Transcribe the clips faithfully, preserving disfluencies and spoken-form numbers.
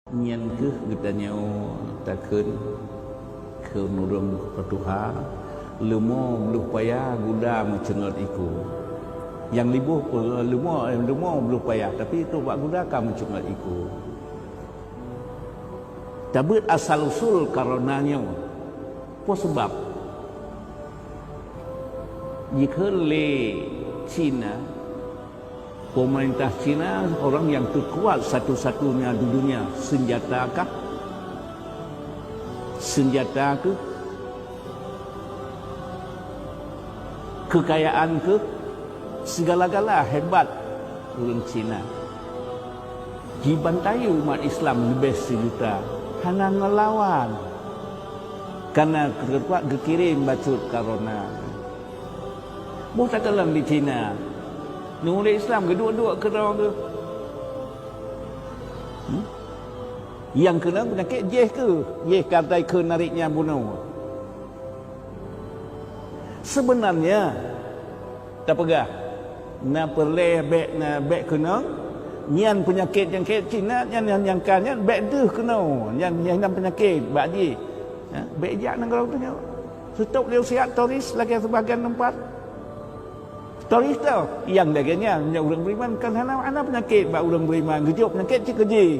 Nyan kheueh geutanyoe takheun keu ureuëng peutuha, leumo bloh paya gula meuceungot iku. Nyang liboh, leumo, leumo bloh paya, tapi trok bak gula ka meuceungot iku. Tabeuet asal usul karona nyoe. Peue sabab? Jikheun lé Cina, pemerintah Cina orang yang terkuat satu-satunya di dunia. Senjata kah? Senjata keuh? Kekayaan keuh? Segala-gala hebat ureuëng Cina. Jibantai umat Islam leubeh sijuta, hana ngelawan. Karena keureupak geukirém bacut karona. Boh takalon di Cina. Nurul Islam geuduek-duek keudroe geuh. Hmm? Nyang keunong peunyakét jih kheueh, jih ka tai kheun narit nyang bunoe. Sebenarnya, tapeugah, na peureulée bék, na bék keunong, nyan peunyakét nyang kheun Cina, nyan, nyan nyang ka nyan bék deuh keunoe, nyan, nyan, nyan peunyakét bak jih. Ha, bék jak nanggroe tanyoe. Seutôt lé siat toris lagée sibagian teumpat. Toris teuh, nyang lagée nyan, nyan ureuëng beriman kan hana, hana peunyakét bak ureuëng beriman, geujok peunyakét cit keu jih.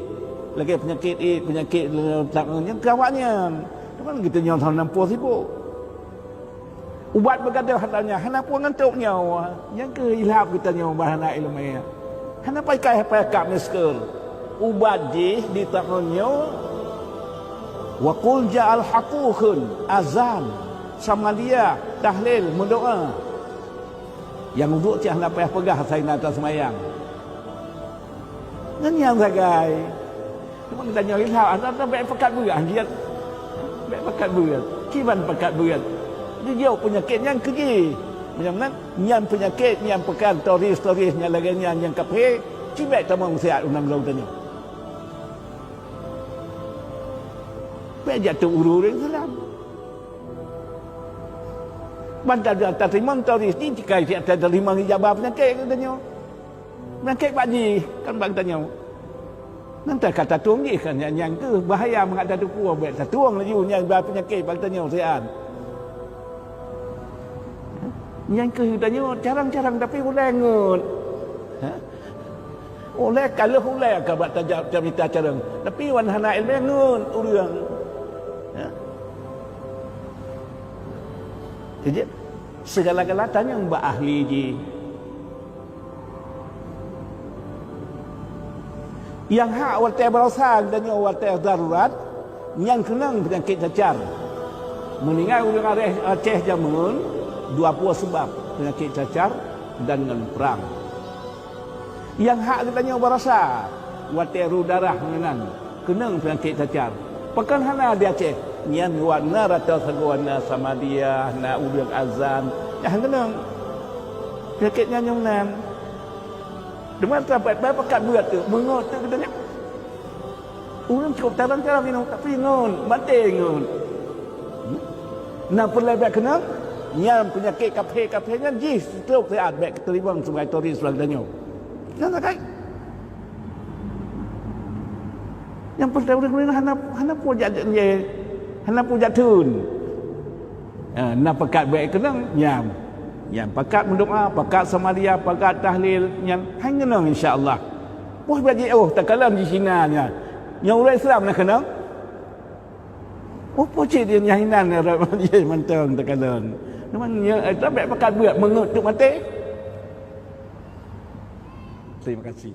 Lagée peunyakét éh, peunyakét, eh, tak, nyan keu awaknyan. Teuma geutanyoe hana peue sibuk. Ubat beugadoh hana nyan, hana peue ngon trok nyoe. Nyang keu ilhab geutanyoe bah hana iéleumé. Hana payah, payah kab meuskeur. Ubat jih di taun nyoe, wa qul ja'al haqqu kheun, azan, samadiyah, tahlil, meudoá. Nyang uduk cit hana payah peugah asai na taseumayang. Ngon nyang sagai. Teuma geutanyoe ilhab, ata-ata bék pakat beuet, hanjeuet. Bék pakat beuet. Kiban pakat beuet. Dijok peunyakét nyan keu jih. Meunyoe meunan, nyan peunyakét nyang pakat toris-toris nyang lagée nyan nyang kaphé, cibék tamong siat u nanggroe tanyoe. Bék jatuh ureuëng Islam. Ban ta-, tateurimong toris jih, tikai siat tateurimong ijabah peunyakét geutanyoe. Peunyakét bak jih, kan bak geutanyoe. Nyan ka tatueng jih kan, nyan, nyan keuh bahaya mangat tateupeue, bék tatueng laju nyan ba peunyakét bak geutanyoe siat. Nyan keuh geutanyoe carông-carông tapi ulée ngon. Ha? Ulée ka lheueh ulée ka bak tajak tamita carông, tapi wan hana iéleumé ngon ureuëng. Ha? Jadi, segala-gala tanyong bak ahli jih. Nyang hak watée baroesa geutanyoe watée darurat, nyang keunong peunyakét cacar. Meuninggai ureuëng Aceh, Aceh jameun, dua pue seubab peunyakét cacar dan ngon prang. Nyang hak geutanyoe baroesa, watée ru darah meunan, keunong peunyakét cacar. Pakon hana di Aceh? Nyan wana rata sagoe na samadiyah, na ureuëng azan, nyang keunong. Peunyakét nyan nyang nan. Teuma tapat bai pakat beuet tu, meungot tu geutanyoe. Ureuëng cukôp tarang-tarang inong, tapi ngon, maté ngon. Na peureulée bék keunong, nyan peunyakét kaphé-kaphé nyan jih seutôt siat bék teurimong sibagai toris bak geutanyoe. Nyan sagai. Nyang peureulée ureuëng hana, hana peue jak, hana peue jak theun. Ha, na pakat bék keunong, nyan. Nyan pakat meudoá, pakat samadiyah, pakat tahlil, nyan hai ngeunong insya Allah. Boh bagi oh takalon di Cina nyan. Nyang ureuëng Islam na keunong. Oh, po cit dia nyan hinan rot dia mantong takalon. Teuma nyoe, eh, tabek pakat beuet meungeut tu maté. Terima kasih.